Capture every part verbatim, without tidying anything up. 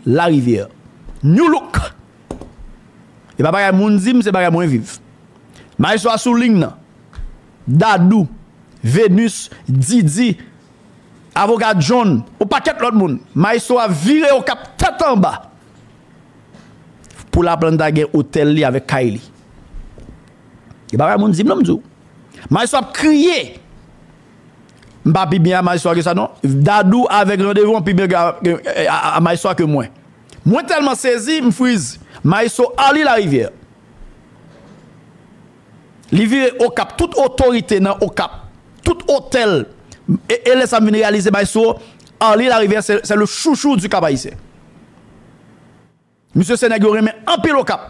Larivière. New look. E pa bagay moun di m, se bagay mwen viv. Maestro a sou liy nan. Dadou, Venus, Didi, Avoka John, yon pakèt lòt moun. Maestro a vire Okap tèt anba. Pou Laplanta gen otèl li avèk kay li. E pa bagay moun di m non, m di w. Maestro ap kriye. M pa pi byen a Maestro ke sa non. Dadou avèk Randevou an pi byen ke, ke, a, a, a Maestro ke mwen. Mwen tèlman sezi, m friz. Maestro Arly Larivière. Li vire Okap, tout otorite nan Okap, tout otèl. E, e lè sa m vin reyalize Maestro Arly Larivière, c'est, c'est le chouchou du Cap Haïtien. Misye se nèg yo renmen anpil Okap.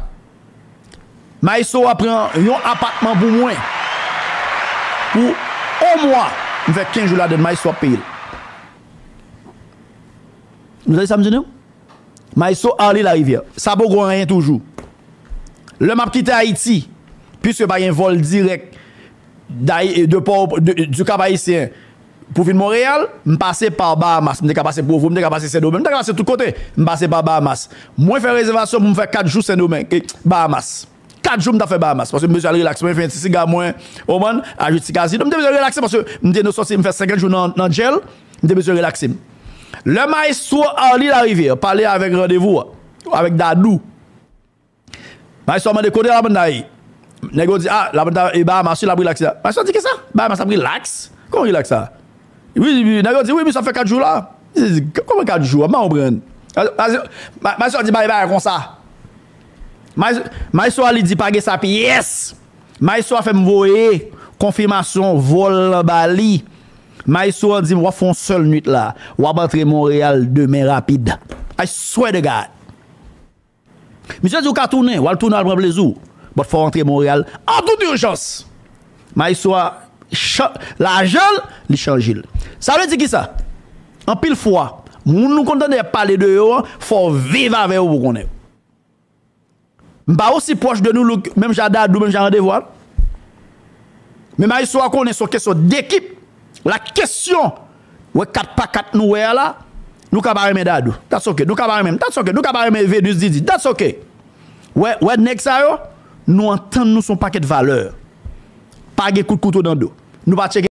Maestro a pran yon apatman pou mwen. Pou yon mwa, m fè kenz jou ladann, Maestro ap peye l. Nou tande sa m di nou? Maestro Arly Larivière. Sa poko anyen toujou. Lè m ap kite Ayiti, piske pa gen vòl dirèk day-, de pò, de, du Cap Haïtien pou vin Monreyal, m pase pa Bahamas. M te ka pase Provo, m te ka pase Sendomeng, m te ka pase tout kote. M pase pa Bahamas. Mwen fè rezèvasyon pou m fè kat jou Sendomeng, e, Bahamas. Kat jou m t ap fè Bahamas, paske m bezwen al relaks. Mwen fè ti siga mwen, ou konprann, aji ti kazino. M te bezwen relakse paske m te sòti, m fè senkant jou nan, nan jèl. M te bezwen relakse m. Lè Maestro Arly Larivière pale avèk Randevou a, avèk Dadou, Maestro a mande kote Laplanta ye. Nèg yo di, ah, Laplanta e Bahamas, wi, l ap relakse la. Maestro di, kisa? Bahamas ap relaks? Kòman relaks sa? Wi, wi, nèg yo di, wi, misye ap fè kat jou la. Misye di, kòman kat jou? M pa konprann. Ma-, ma-, ma-, Maestro a di, bay, bay, konsa. Maes-, Maestro Arly di, pa gen sa pyès. Maestro a fè m voye konfimasyon vòl lan ba li. Maestro a di m, w ap fè yon sèl nwit la. W ap antre Monreyal demen rapid. I swear to God. Misye di w ka tounen, w al tounen, al pran plezi w. But fò w antre Monreyal an tout ijans. Maestro a chan-, lajan l, li chanje l. Sa vle di kisa? Anpil fwa, moun nou konn tande y ap pale de yo an, fò w viv avè yo pou w konnen yo. M pa osi pwòch de Nou Look, menm jan Dadou, menm jan Randevou a. Men Maestro a konnen se yon kesyon dekip. La kesyon, wè kat pa kat nou wè a la, nou ka pa renmen Dadou. That's ok. Nou ka pa renmen m. That's ok. Nou ka pa renmen Venus Didi. That's ok. Wè, wè nèg sa yo, nou antann nou se yon pakèt valè. Pa gen kout kouto nan do. Nou pa tcheke